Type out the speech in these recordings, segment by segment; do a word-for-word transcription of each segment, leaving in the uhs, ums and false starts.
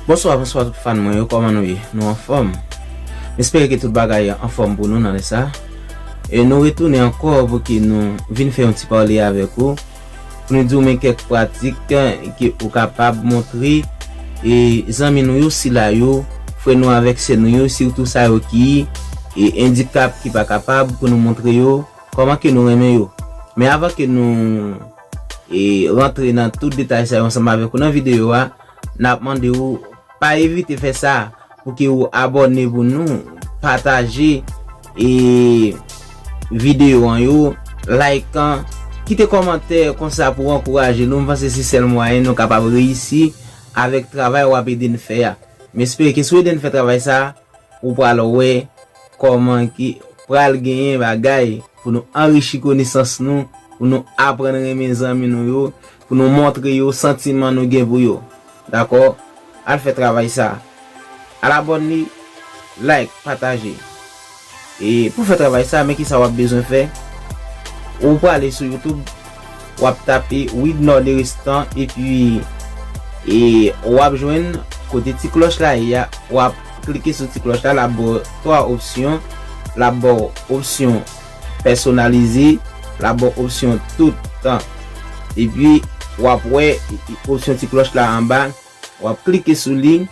Bonswa, bonswa tout fan mwen yo, kòman nou ye? Nou anfòm? M espere ke tout bagay anfòm pou nou nan lè sa. E nou retounen ankò pou ke nou vin fè yon ti pale avèk ou, pou nou di w men kèk pratik ke ou kapab montre e zanmi nou yo, sila yo, frè nou avèk sè nou yo, sitou sa yo ki e andikap, ki pa kapab, pou nou montre yo kòman ke nou renmen yo. Men avan ke nou e rantre nan tout detay sa yo ansanm avèk ou nan videyo a, n ap mande w pa evite fè sa pou ke ou abòne pou nou, pataje e videyo an yo, like an, kite kòmantè konsa pou ankouraje nou. M panse se sèl mwayen nou kapab reyisi avèk travay w ap ede n fè a. M espere ke si w ede n fè travay sa, ou pral wè kòman ki pral genyen bagay pou nou anrichi konesans nou, pou nou aprann renmen zanmi nou yo, pou nou montre yo santiman nou gen pou yo. Dakò? Al fè travay sa. Al abòne, like, pataje. E pou fè travay sa, men kisa w ap bezwen fè? Ou prale sou YouTube, w ap tape Widnor Derestan, epi e w ap jwenn kote ti klòch la ye a, w ap klike sou ti klòch la, l ap ba w twa opsyon, l ap ba w opsyon pèsonalize, l ap ba w opsyon tout tan. Epi w ap wè opsyon ti klòch la anba, w ap klike sou li,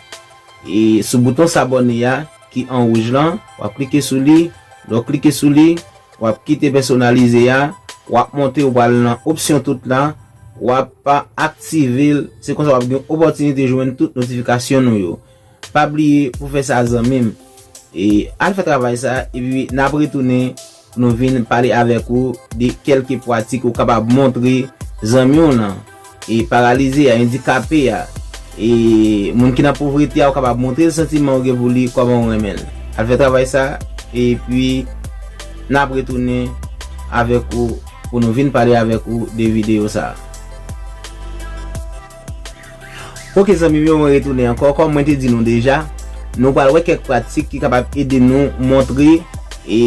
e sou bouton sabòne a ki an wouj lan, w ap klike sou li, lè w klike sou li, w ap kite pèsonalize a, w ap monte, w pral nan opsyon tout la, w ap aktive l, se konsa w ap gen opòtinite jwenn tout notifikasyon nou yo. Pa bliye pou fè sa zanmi m. E al fè travay sa, epi n ap retounen pou nou vin pale avèk ou de kèlke pratik ou kapab montre zanmi w lan. E paralize a, andikape a, e moun ki nan povrete a, ou kapab montre l santiman ou gen pou li, kòman ou renmen l. Al fè travay sa, epi n ap retounen avèk ou pou nou vin pale avèk ou de videyo sa a. Ok zanmi m yo, mwen retounen ankò. Kòm mwen te di nou deja, nou pral wè kèk pratik ki kapab ede nou montre e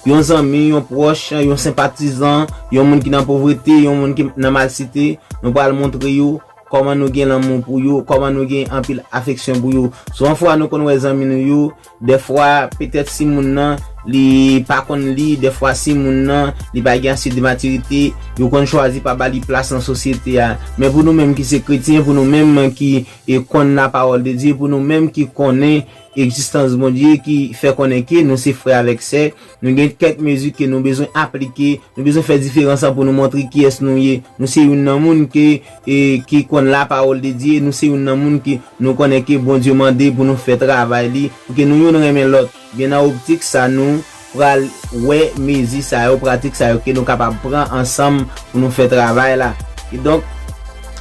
yon zanmi, yon pwòch, yon senpatizan, yon moun ki nan povrete, yon moun ki nan malsite. Nou pral montre yo kòman nou gen lanmou pou yo, kòman nou gen anpil afeksyon pou yo. Souvan fwa nou konn wè zanmi nou yo, dèfwa petèt si moun nan li pa konn li, dèfwa si moun nan li pa gen ase de matirite, yo konn chwazi pa ba li plas nan sosyete a. Men pou nou menm ki se kretyen, pou nou menm ki e konn la pawòl de Dye, pou nou menm ki konnen egzistans Bondye, ki fè konnen ke nou se frè avèk sè, nou gen kèk mezi ke nou bezwen aplike, nou bezwen fè diferans lan pou nou montre kiyès nou ye. Nou se youn nan moun ke, e, ki konn la pawòl de Dye, nou se youn nan moun ke nou konnen ke Bondye mande pou nou fè travay li, pou ke nou youn renmen lòt. Byen nan optik sa nou pral wè mezi sa yo, pratik sa yo ke nou kapab pran ansanm pou nou fè travay la. Kidonk,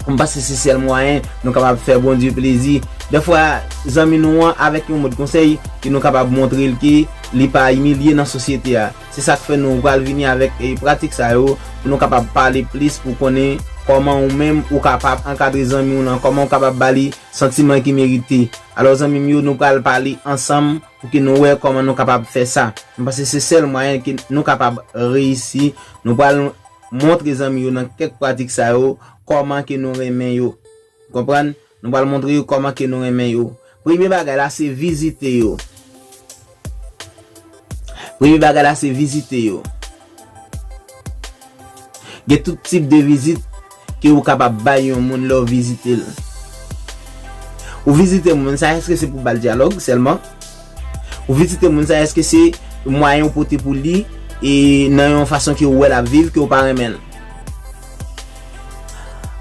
m panse se sèl mwayen nou kapab fè Bondye plezi. Dèfwa, zanmi nou an avèk yon mo de konsèy ke nou kapab montre l ke li pa imilye nan sosyete a. Se sa k fè nou pral vini avèk, e, pratik sa yo pou nou kapab pale plis, pou konnen kòman ou menm ou kapab ankadre zanmi w lan, kòman ou kapab ba li santiman ki merite. Alò, zanmi m yo, nou pral pale ansanm pou ke nou wè kòman nou kapab fè sa. M panse se sèl mwayen ke nou kapab reyisi. Nou pral montre zanmi yo nan kèk pratik sa yo, kòman ke nou renmen yo. Konprann? Nou pral montre yo kòman ke nou renmen yo. Premye bagay la, se vizite yo. Premye bagay la, se vizite yo. Gen tout tip de vizit ke ou kapab bay yon moun lè w vizite l. Ou vizite moun sa, èske se pou ba l dyalòg sèlman? Ou vizite moun sa, èske se mwayen ou pote pou li, e nan yon fason ke ou wè l ap viv, ke ou pa renmen l?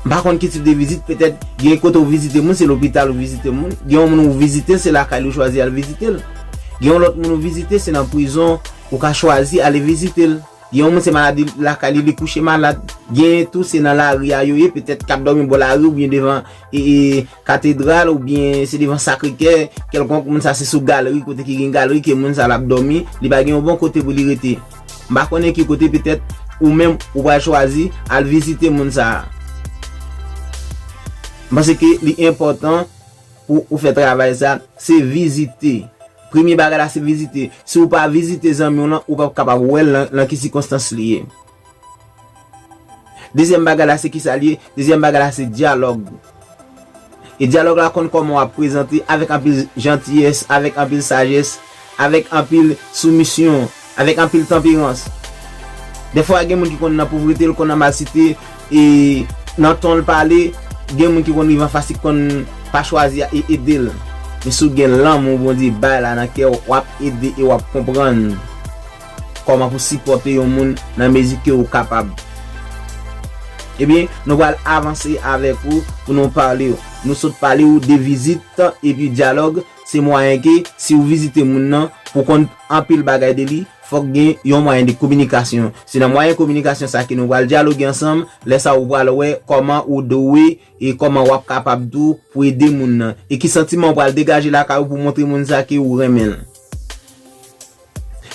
M pa konn ki tip de vizit, petèt gen kote ou vizite moun, se lopital ou vizite moun. Gen yon moun ou vizite, se lakay li ou chwazi al vizite l. Gen yon lòt moun ou vizite, se nan prizon ou ka chwazi ale vizite l. Gen yon moun se maladi lakay li, li kouche malad. Gen tou se nan lari a yo ye, petèt k ap dòmi bò lari oubyen devan, e, e, katedral oubyen se devan Sakre Kè, kèlkonk moun sa se sou galri, kote ki gen galri ke moun sa l ap dòmi, li pa gen yon bon kote pou li rete. M pa konnen ki kote petèt ou menm ou pral chwazi al vizite moun sa a. M panse ke li enpòtan pou ou fè travay sa, se vizite. Premye bagay la se vizite. Si ou pa vizite zanmi w lan, ou p ap kapab wè l nan, nan ki sikonstans li ye. Dezyèm bagay la se kisa l ye? Dezyèm bagay la se dyalòg. E dyalòg la konn kòman w ap prezante avèk anpil jantiyès, avèk anpil sajès, avèk anpil soumisyon, avèk anpil tanperans. Dèfwa, gen moun ki konn nan povrete, l konn nan malsite, e nan ton l pale, gen moun ki konn rive anfas, li konn pa chwazi e ede l. Men si w gen lanmou Bondye bay la nan kè w, w ap ede e w ap konprann kòman pou sipòte yon moun nan mezi ke w kapab. Ebyen, nou pral avanse avèk ou pou nou pale w. Nou sot pale w de vizit epi dyalòg. Se mwayen ke si w vizite moun nan, pou konn anpil bagay de li, fòk gen yon mwayen de kominikasyon. Se nan mwayen kominikasyon sa ke nou pral dyaloge ansanm. Lè sa, ou pral wè kòman ou dwe e kòman w ap kapab tou pou ede moun nan. E ki santiman w pral degaje lakay ou pou montre moun sa ke ou renmen l.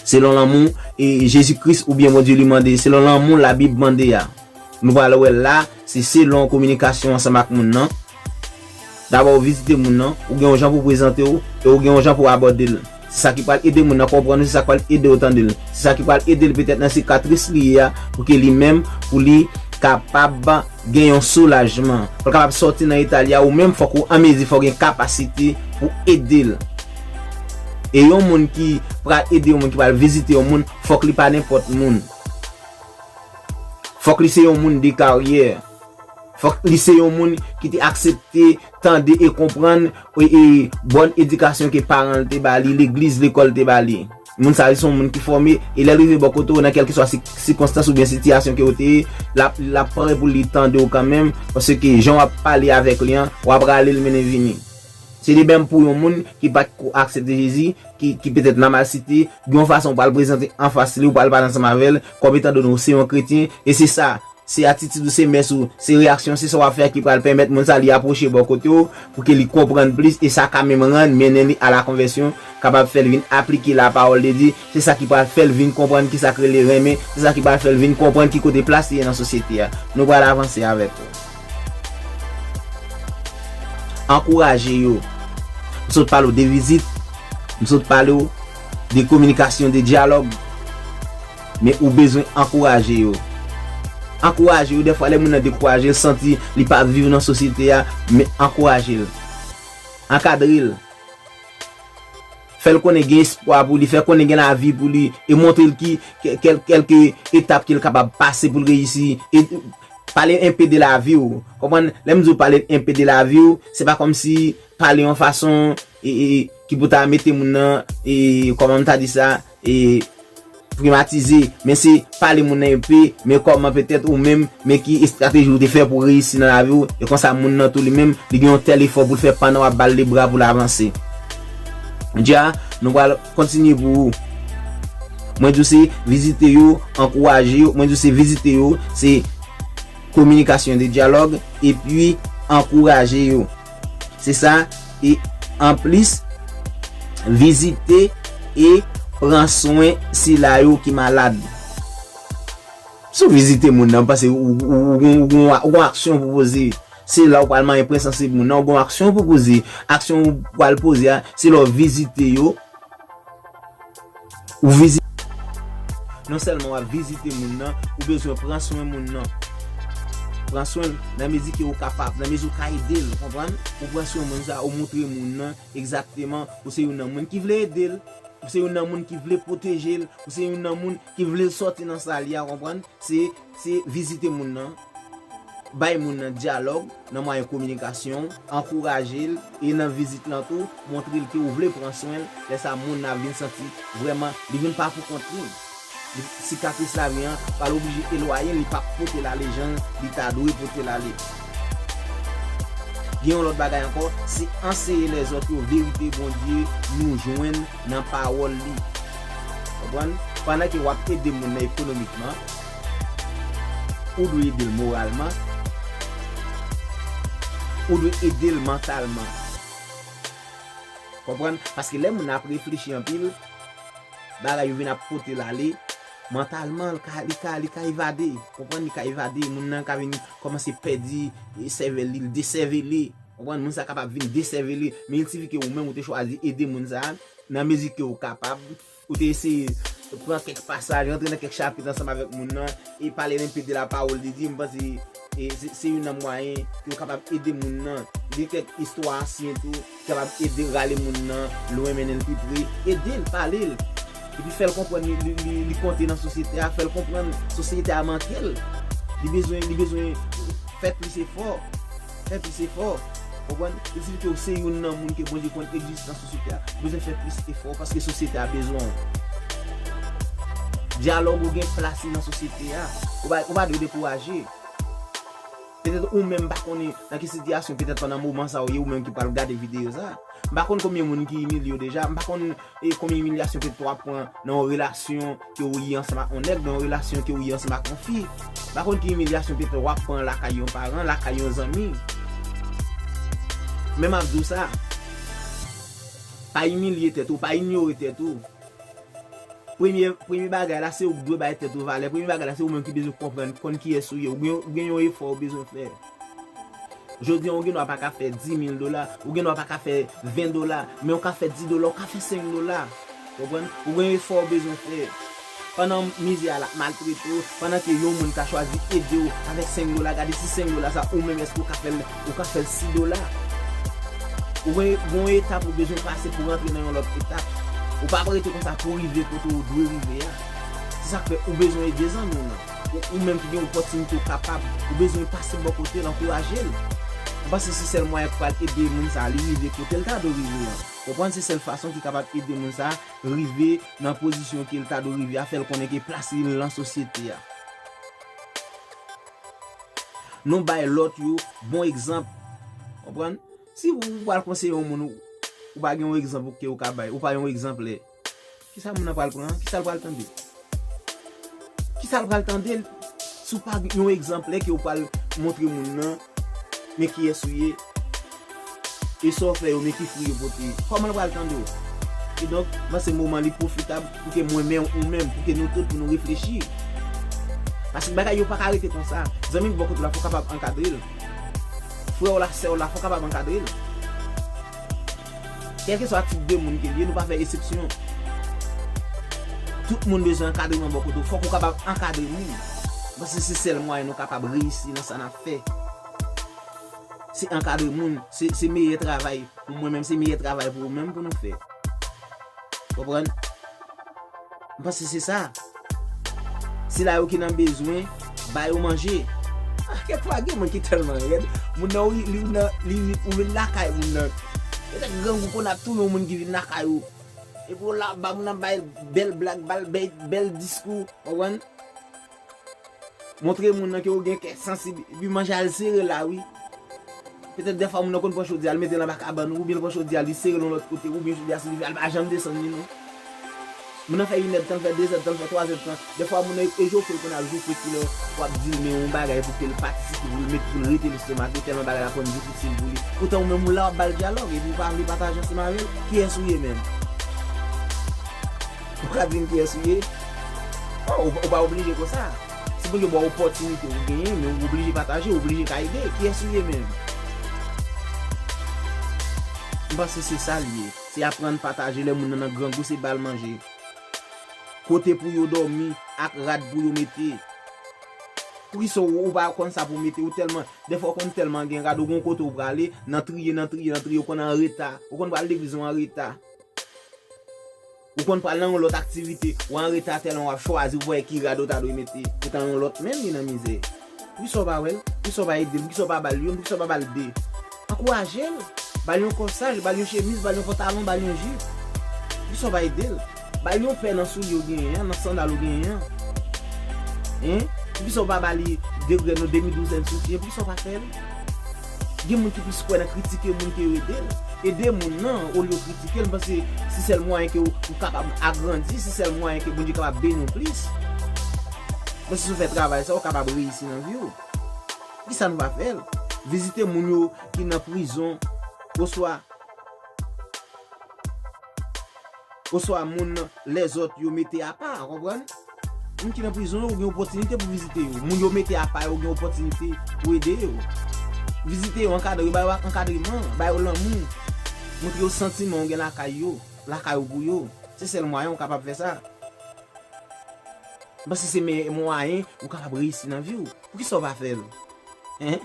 Selon lanmou e Jezi Kris oubyen Bondye li mande, selon lanmou Labib mande a. Nou pral wè l la, se selon kominikasyon ansanm ak moun nan. Dabò, ou vizite moun nan, ou gen yon jan pou prezante w, e ou gen yon jan pou abòde l. Se sa ki pral ede moun nan konprann ou, se sa ki pral ede w tande l. Se sa ki pral ede l petèt nan sikatris li ye a, pou ke li menm, pou li kapab gen yon soulajman. Pou l kapab sòti nan eta li a, ou menm fòk ou an mezi, fòk gen kapasite pou ede l. E yon moun ki pral ede yon moun, ki pral vizite yon moun, fòk li pa nenpòt moun. Fòk li se yon moun de karyè. Fòk li se yon moun ki te aksepte tande e konprann e, e bòn edikasyon ke paran l te ba li, legliz, lekòl te ba li. Moun sa a se yon moun ki fòme, e lè l rive bò kote w nan kèlkeswa si-, sikonstans oubyen sitiyasyon ke w te ye, l ap, l ap prè pou li tande w kanmenm, paske jan w ap pale avèk li an, w ap rale l mennen vini. Se de menm pou yon moun ki pa t ko aksepte Jezi, ki, ki petèt nan malsite, gen yon fason w pral prezante anfas li, w pral pale ansanm avè l, kòm etan done w se yon kretyen, e se sa, se atitid ou, se mès ou, se reyaksyon, se sa w ap fè ki pral pèmèt moun sa li apwoche bò kote w, pou ke li konprann plis, e sa ka menm rann mennen li a la konvèsyon, kapab fè l vin aplike lapawòl de Dye, se sa ki pral fè l vin konprann ki sa k rele renmen, se sa ki pral fè l vin konprann ki kote plas li ye nan sosyete a. Nou pral avanse avèk ou. Ankouraje yo. M sot pale w de vizit, m sot pale w de kominikasyon, de dyalòg, men ou bezwen ankouraje yo. Ankouraje yo, dèfwa lè moun nan dekouraje, l santi li pa viv nan sosyete a, men ankouraje l. Ankadre l. Fè l konnen gen espwa pou li, fè l konnen gen lavi pou li, e montre l ki, ke-, kèl-, kèlke etap ke l kapab pase pou l reyisi. E pale enpe de lavi w. Konprann? Lè m di w pale enpe de lavi w, se pa kòmsi pale yon fason, e, e, ki pou ta mete moun nan, e, kòman m ta di sa, e, primatize, men se pale moun nan enpe, men kòman petèt ou menm, men ki estrateji ou te fè pou reyisi nan lavi w, e konsa moun nan tou li menm, li gen yon tèl efò pou l fè pandan w ap ba l lebra pou l avanse. Dja, nou pral kontinye pou ou. Mwen di w se vizite yo, ankouraje yo, mwen di w se vizite yo, se kominikasyon de dyalòg, epi ankouraje yo. Se sa, e anplis, vizite e pran swen sila yo ki malad. Si w vizite moun nan, m panse ou, ou, ou, ou, ou, ou gon aksyon pou poze. Se la ou pral manyen pran swen moun nan, ou gon aksyon pou poze. Aksyon ou pral poze a, se lè w vizite yo, ou vizite. Non sèlman w ap vizite moun nan, ou bezwen pran swen moun nan. Pran swen l nan mezi ke ou kapab, nan mezi ou ka ede l, konprann? Ou pran swen moun sa, ou montre moun nan egzakteman ou se youn nan moun ki vle ede l, ou se youn nan moun ki vle pwoteje l, ou se youn nan moun ki vle l sòti nan sa l ye a, konprann? Se, se vizite moun nan, bay moun nan dyalòg nan mwayen kominikasyon, ankouraje l, e nan vizit lan tou, montre l ke ou vle pran swen l, lè sa moun nan ap vin santi vrèman li vin pa pou kont li. Li, sikatris lavi an pral oblije elwaye l, li p ap pote l ale jan li ta dwe pote l ale. Gen yon lòt bagay ankò, se anseye lèzòt yo verite Bondye nou jwenn nan pawòl li. Konprann? Pandan ke w ap ede moun nan ekonomikman, ou dwe ede l moralman, ou dwe ede l mantalman. Konprann? Paske lè moun nan ap reflechi anpil, bagay yo vin ap pote l ale, mantalman, li ka, li ka, li ka evade. Konprann? Li ka evade, moun nan ka vin kòmanse pèdi, e, sèvèl li, l desèvele. Konprann? Moun sa kapab vin desèvele, men il sifi ke ou menm ou te chwazi ede moun sa, nan mezi ke ou kapab, ou te eseye pran kèk pasaj, rantre nan kèk chapit ansanm avèk moun nan, e pale enpe de lapawòl de Dye, m panse e, se, se youn nan mwayen ke w kapab ede moun nan. Gen kèk istwa ansyen tou ki kapab ede rale moun nan lwen, mennen l pi pre. Ede l, pale l. Epi fè l konprann li, li, li, li konte nan sosyete a, fè l konprann sosyete a manke l. Li bezwen, li bezwen fè plis efò. Fè plis efò. Konprann? Li di ke w se youn nan moun ke Bondye konn egziste nan sosyete a. Ou bezwen fè plis efò paske sosyete a bezwen w. Dyalòg ou gen plas li nan sosyete a. Ou pa, ou pa dwe dekouraje. Petèt ou menm pa konnen nan ki sitiyasyon, petèt pandan moman sa ou ye, ou menm ki pral gade videyo sa. M pa konn konbyen moun ki imilye w deja. M pa konn e konbyen imilyasyon petèt w ap pran nan yon relasyon ke w ye ansanm ak yon nèg, nan yon relasyon ke w ye ansanm ak yon fi. M pa konn ki imilyasyon petèt w ap pran lakay yon paran, lakay yon zanmi. Men m ap di w sa, pa imilye tèt ou, pa inyore tèt ou. Premye, premye bagay la, se ou k dwe bay tèt ou valè. Premye bagay la, se ou menm ki bezwen konprann, konn kiyès ou ye. Ou gen, ou gen yon efò ou bezwen fè. Jodi a, ou gen dwa pa ka fè dis mil dola, ou gen dwa pa ka fè ven dola, men ou ka fè dis dola, ou ka fè senk dola. Konprann? Ou gen efò ou bezwen fè. Pandan mizè a l ap maltrete w, pandan ke yon moun ka chwazi ede w avèk senk dola, gade si senk dola sa, ou menm èske ou ka fè l, ou ka fè l sis dola. Ou gen, gen yon etap ou bezwen pase pou rantre nan yon lòt etap. Ou pa p rete konsa pou rive kote ou dwe rive a. Se sa k fè ou bezwen ede zanmi w nan. Ou, ou menm ki gen opòtinite ou kapab, ou bezwen pase bò kote l, ankouraje l. M panse se sèl mwayen pou pral ede moun sa a, li rive kote l ta dwe rive an. Konprann? Se sèl fason ki kapab ede moun sa a rive nan pozisyon ke l ta dwe rive a, fè l konnen ke plas li nan sosyete a. Nou bay lòt yo bon egzanp. Konprann? Si ou, ou pral konseye yon moun, ou, ou pa gen yon egzanp ou ke ou ka bay, ou pa yon egzanplè. Kisa moun nan pral pran? Kisa l pral tande? Kisa l pral tande? Si w pa gen yon egzanplè ke w pral montre moun nan, men kiyès ou ye, e sa w fè yo, men ki fwi yo pote, kòman l pral tande w? Kidonk, m panse moman li pwofitab pou ke mwen, men ou menm, pou ke nou tout, pou nou reflechi. Paske bagay yo pa ka rete konsa. Zanmi k bò kote w la, fò w kapab ankadre l. Frè w la, sè w la, fò w kapab ankadre l. Kèlkeswa tip de moun ke l ye, nou pa fè eksepsyon. Tout moun bezwen ankadreman bò kote w. Fòk ou kapab ankadre moun. Paske se sèl mwayen nou kapab reyisi nan sa n ap fè. Se ankadre moun. Se, se meyè travay pou mwen menm, se meyè travay pou ou menm pou nou fè. Konprann? M panse se sa. Sila yo ki nan bezwen, ba yo manje. Ah, kèk fwa, gen moun ki tèlman rèd. Moun nan, ou, li, ou nan, li, ou vin lakay moun nan. Petèt grangou konn ap touye yon moun ki vin lakay ou. Epi w la, ba moun nan bay bèl blag, ba l bèl, bèl diskou. Konprann? Montre moun nan ke ou gen kè sansib, epi manje a l sere la, wi. Petèt dèfwa moun nan konn pran chodyè a, l mete l anba kabann ou, oubyen l pran chodyè a, li sere l yon lòt kote, oubyen chodyè a sou dife a, l pa janm desann li, non. Moun nan fè inèdtan, l fè dezèdtan, l fè twazèdtan. Dèfwa moun nan e joufre l konn al joufre kilè w ap di l men yon bagay pou ke l patisipe, pou l met, pou l rete l estomak li, tèlman bagay la konn difisil pou li. Poutan ou menm ou la w ap ba l dyalòg, epi ou pa vle pataje ansanm avè l, kiyès ou ye menm? Ou ka di m kiyès ou ye? Bon, ou, ou pa oblije konsa. Si Bondye ba w opòtinite, ou genyen, men ou oblije pataje, ou oblije ka ede. Kiyès ou ye menm? M panse se sa l ye. Se aprann pataje lè moun nan nan grangou, se ba l manje. Kote pou yo dòmi ak rad pou yo mete. Poukisa ou, ou pa konn sa pou mete? Ou tèlman, dèfwa ou konn tèlman gen rad, ou gon kote ou prale, nan triye, nan triye, nan triye, ou konn anreta. Ou konn pral legliz ou anreta. Ou konn pral nan yon lòt aktivite, ou anreta tèlman w ap chwazi, ou pa wè ki rad ou ta dwe mete. Poutan yon lòt menm li nan mizè. Poukisa w pa wè l? Poukisa w pa ede l? Poukisa w pa ba l youn? Poukisa w pa ba l de? Ankouraje l. Ba l yon kòsaj, ba l yon chemiz, ba l yon pantalon, ba l yon jip. Poukisa w pa ede l? Ba l yon pè nan soulye w genyen an, nan sandal ou genyen an. Hein? Poukisa w pa ba li de grenn ou, demi douzèn soutyen? Poukisa w pa fè l? Gen moun ki plis kwè nan kritike moun ke yo ede l. Ede moun nan, olye w kritike l, m panse se sèl mwayen ke w, ou kapab agrandi, se sèl mwayen ke Bondye kapab beni w plis. M panse si w fè travay sa, ou kapab reyisi nan vi w. Poukisa nou pa fè l? Vizite moun yo ki nan prizon, oswa oswa moun lèzòt yo mete apa, konprann? Moun ki nan prizon yo, ou gen opòtinite pou vizite yo. Moun yo mete apa yo, ou gen opòtinite pou ede yo. Vizite yo, ankadre, ba yo ankadreman, ba yo lanmou. Montre yo santiman ou gen lakay yo, lakay ou pou yo. Se sèl mwayen ou kapab fè sa. M panse se meyè mwayen ou kapab reyisi nan vi w. Poukisa w pa fè l? Hein?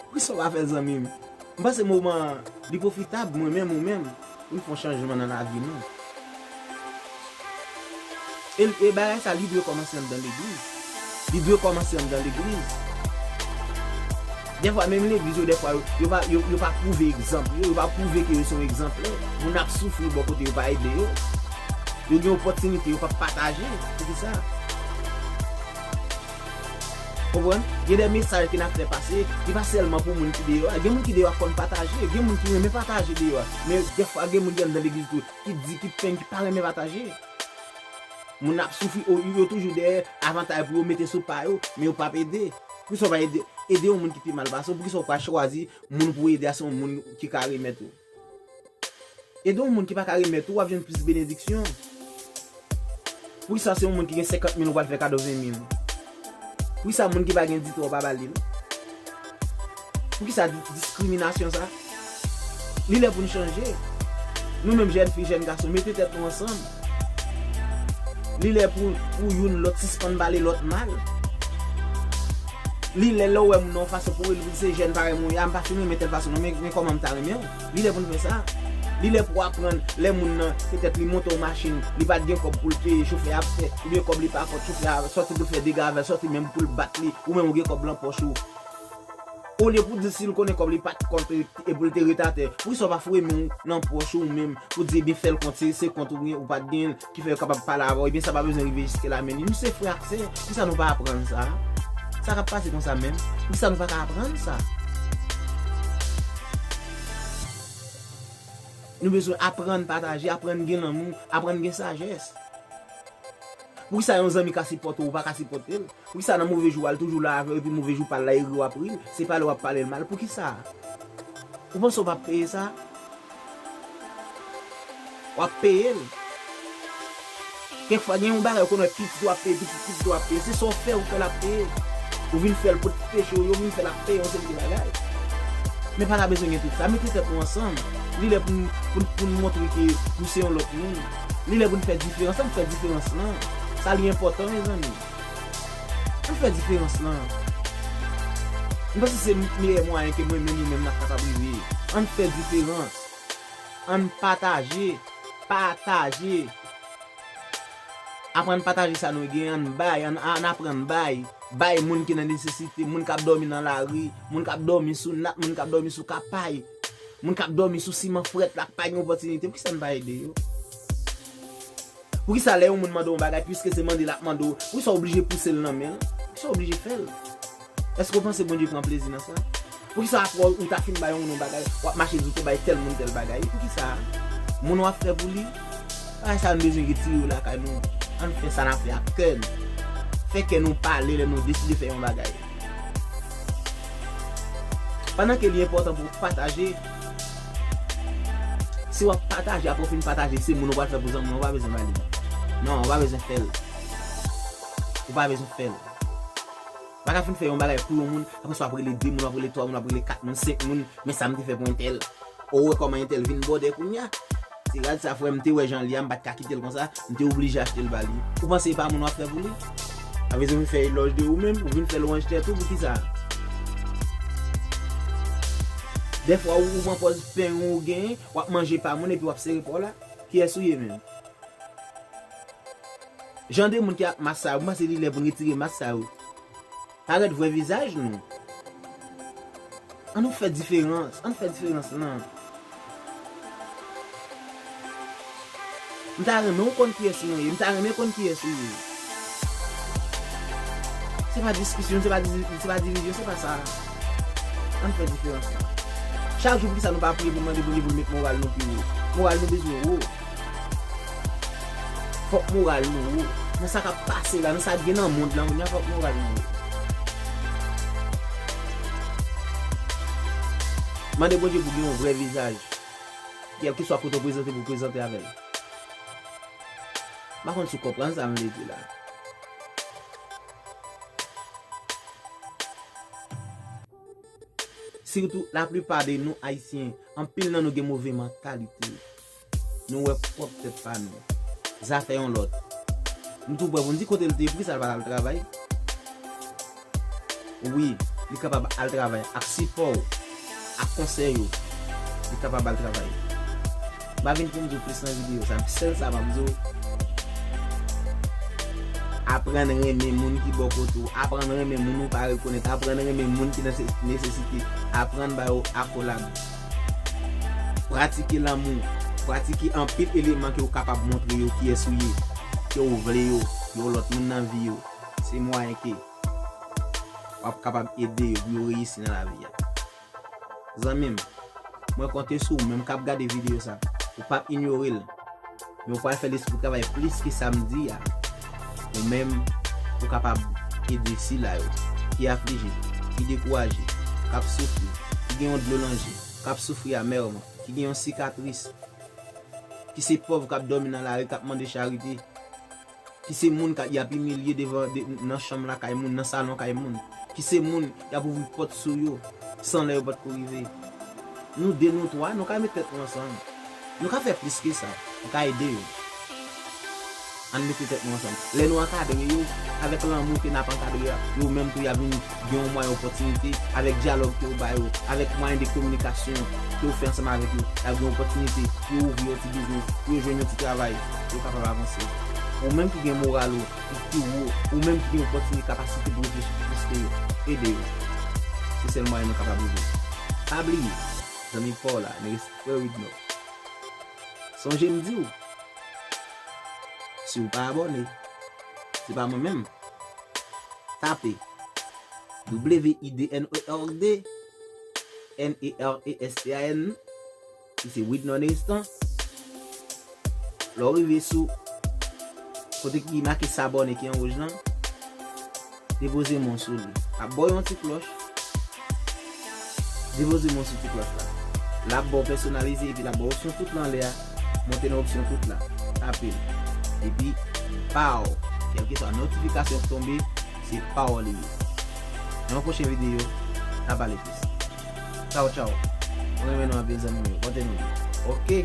Poukisa w pa fè l, zanmi m? M panse moman an, li pwofitab, mwen menm, ou menm, pou n fè yon chanjman nan lavi nou. E, e bagay sa, li dwe kòmanse anndan legliz. Li dwe kòmanse anndan legliz. Dèfwa, menm legliz yo, dèfwa, yo, yo pa, yo, yo pa pwouve egzanp yo, yo pa pwouve ke yo se yon egzanplè. Moun ap soufri bò kote yo pa ede yo. Yo gen opòtinite, yo p ap pataje. Poukisa? Konprann? Gen de mesaj ke n ap fè pase, li pa sèlman pou moun ki deyò a. Gen moun ki deyò a konn pataje, gen moun ki renmen pataje deyò a. Men dèfwa, gen moun ki anndan legliz tou, ki di, ki penyen, ki pa renmen pataje. Moun ap soufri, yo, yo toujou dèyè avantay pou yo mete sou pa yo, men yo p ap ede. Poukisa w pa ede, ede yon moun ki pi mal pase w? Poukisa w pa chwazi moun pou w ede a se yon moun ki ka remèt ou? Ede yon moun ki pa ka remèt ou, w ap jwenn plis benediksyon. Poukisa se yon moun ki gen senkant mil ou pral fè kado ven mil? Poukisa moun ki pa gen ditou w pa ba li l? Poukisa di-, diskriminasyon sa? Li lè pou n chanje. Nou menm jèn fi, jèn gason, mete tèt nou ansanm. Li lè pou, pou youn lòt sispann pale lòt mal. Li lè, lè w wè moun nan yon fason pou rele, pou di se jèn parèy mwen ye a, m pa fin renmen tèl fason non, men, men kòman m ta renmen w? Li lè pou n fè sa. Li lè pou w aprann, lè moun nan, petèt li monte yon machin, li pa t gen kòb pou l peye, chofè a ap fè, oubyen kòb li pa kont, chofè a sòti pou l fè dega avè l, sòti menm pou l bat li, ou menm ou gen kòb lan pòch ou. Olye pou di si l konnen kòb li pa t kont e, e pou l te ret atè, poukisa w pa foure men w nan pòch ou menm pou di, ebyen, fè l kont, se, se kont ou gen, ou pa t gen l, ki fè yo kapab pale avè w, ebyen, sa pa bezwen rive jiske la men li. Nou se frè ak sè, poukisa nou pa aprann sa? Sa k ap pase konsa menm? Poukisa nou pa ka aprann sa? Nou bezwen aprann pataje, aprann gen lanmou, aprann gen sajès. Poukisa yon zanmi ka sipòte w, ou pa ka sipòte l? Poukisa nan move jou a, l toujou la avè w, epi move jou pa l la, e ri w ap ri l? Se pale w ap pale l mal. Poukisa? Ou panse w p ap peye sa? W ap peye l. Kèk fwa, gen yon bagay ou konn wè pitit ou ap peye, pitit pitit ou ap peye. Se sa w fè, ou fè l ap peye. Ou vin fè l pot peche w yo, vin fè l ap peye yon seri de bagay. Men pa ta bezwen gen tout sa. Mete tèt nou ansanm. Li lè pou n, pou n, pou n montre ke nou se yon lòt moun. Li lè pou n fè diferans. Ann fè diferans lan. Sa li enpòtan, mezanmi. Ann fè diferans lan. M panse se meyè mwayen ke mwen menm ou menm n ap kapab rive. Ann fè diferans. Ann pataje. Pataje. Aprann pataje sa nou gen, ann bay, ann, ann aprann bay. Bay moun ki nan nesesite, moun k ap dòmi nan lari, moun k ap dòmi sou nat, moun k ap dòmi sou kapay, moun k ap dòmi sou siman frèt la, k pa gen opòtinite. Poukisa n pa ede yo? Poukisa lè yon moun mande yon bagay, piske se mande l ap mande w, poukisa w oblije pouse l nan men l? Poukisa w oblije fè l? Èske w panse Bondye pran plezi nan sa? Poukisa apre w ta fin bay yon moun yon bagay, w ap mache di w te bay tèl moun tèl bagay? Poukisa? Moun w ap fè pou li? Bagay sa a nou bezwen retire yo lakay nou. Ann fè sa n ap fè ak kè n. Fè kè nou pale lè nou deside fè yon bagay. Pandan ke li enpòtan pou w pataje, si w ap pataje, apre w fin pataje, se moun ou pral fè pou zanmi w, ou pa bezwen ba li. Non, ou pa bezwen fè l. Ou pa bezwen fè l. Pa ka fin fè yon bagay pou yon moun, apre sa w ap rele de moun, w ap rele twa moun, w ap rele kat moun, senk moun, men sa m te fè pou entèl. Ou wè kòman entèl vin bòdè kounye a? Se rad sa, frè m, te wè jan l ye a, m pa t ka kite l konsa, m te oblije achte l ba li. Ou panse e pa moun w ap fè pou li? Sa vle di ou vin fè elòj de ou menm, ou vin fè lwanj tèt ou, poukisa? Dèfwa ou, ou pran pòz pen ou genyen, w ap manje pa moun epi w ap sere pa w la. Kiyès ou ye menm? Jan de moun ki ak mas sa yo, m panse li lè pou n retire mas sa yo. Parèt vrè vizaj nou. Ann nou fè diferans. Ann fè diferans lan. M ta renmen w konn kiyès mwen ye. M ta renmen konn kiyès ou ye. Se pa diskisyon, se pa divi-, se pa divizyon, se pa sa. Ann fè diferans lan. Chak jou, poukisa nou pa priye pou n mande Bondye pou l met moral nou pi wo? Moral nou bezwen wo. Fòk moral nou wo. Nan sa k ap pase la, nan sa k gen nan mond lan kounye a, fòk moral nou wo. Mande Bondye pou gen yon vrè vizaj. Kèlkeswa kote w prezante pou w prezante avè l. M pa konn si w konprann sa m vle di la. Sitou, laplipa de nou Ayisyen, anpil nan nou gen move mantalite. Nou wè pwòp tèt pa nou. Zafè yon lòt. Nou tou prè pou n di kote l te pri sa l pa t al travay. Wi, li kapab al travay ak sipò w, ak konsèy ou. Li kapab al travay. M pa vin pou m di w plis nan videyo sa, sèl sa m ap di w, aprann renmen moun ki bò kote w, aprann renmen moun ou pa rekonèt, aprann renmen moun ki nan se- nesesite, aprann ba yo akolad. Pratike lanmou, pratike anpil eleman ke w kapab montre yo kiyès ou ye, ke w vle yo, yo lòt moun nan vi yo. Se mwayen ke w ap kapab ede yo pou yo reyisi nan lavi a. Zanmi m, mwen konte sou ou menm k ap gade videyo sa. Ou p ap inyore l. Men ou pral fè lespri travay plis ke sa m di a. Ou menm, ou kapab ede sila yo ki aflije, ki dekouraje, k ap soufri, ki gen yon dlo nan je, k ap soufri amèman, ki gen yon sikatris, ki se pòv k ap dòmi nan lari, k ap mande charite, ki se moun k ap, y ap imilye devan, de, nan chanm lakay moun, nan salon kay moun, ki se moun y ap ouvri pòt sou yo, san lè yo pa t ko rive. Nou de, nou twa, nou ka met tèt nou ansanm. Nou ka fè plis ke sa. Nou ka ede yo. Ann mete tèt nou ansanm. Lè nou ankadre yo, avèk lanmou ke n ap ankadre a, yo menm tou y ap vin gen yon mwayen opòtinite, avèk dyalòg ke w ba yo, avèk mwayen de kominikasyon ke w fè ansanm avèk yo, y ap gen opòtinite pou yo ouvri yon ti biznis, pou yo jwenn yon ti travay, pou yo kapab avanse. Ou menm ki gen moral ou, ki pi wo, ou menm ki gen opòtinite, kapasite pou reflechi plis ke yo, ede yo. Se sèl mwayen nou kapab rive. Pa bliye, zanmi pa w la, men respè Widnor. Sonje m di w, si w pa abòne, se pa mwen menm. Tape W I D N O R D, N E R E S T A N, ki se Widnor Neristan. Lè w rive sou kote ki make s'abonner ki an wouj lan, depoze men w sou li. L ap ba w yon ti klòch. Depoze men w sou ti klòch la. L ap ba w pèsonalize epi l ap ba w opsyon tout la anlè a. Monte nan opsyon tout la. Tape l. Epi, pow! Kèlkeswa notifikasyon k tonbe, se pa w li ye. Nan yon pwochen videyo, n a pale plis. Tchaw, tchaw. Mwen renmen nou anpil, zanmi m yo. Konte nou. Oke?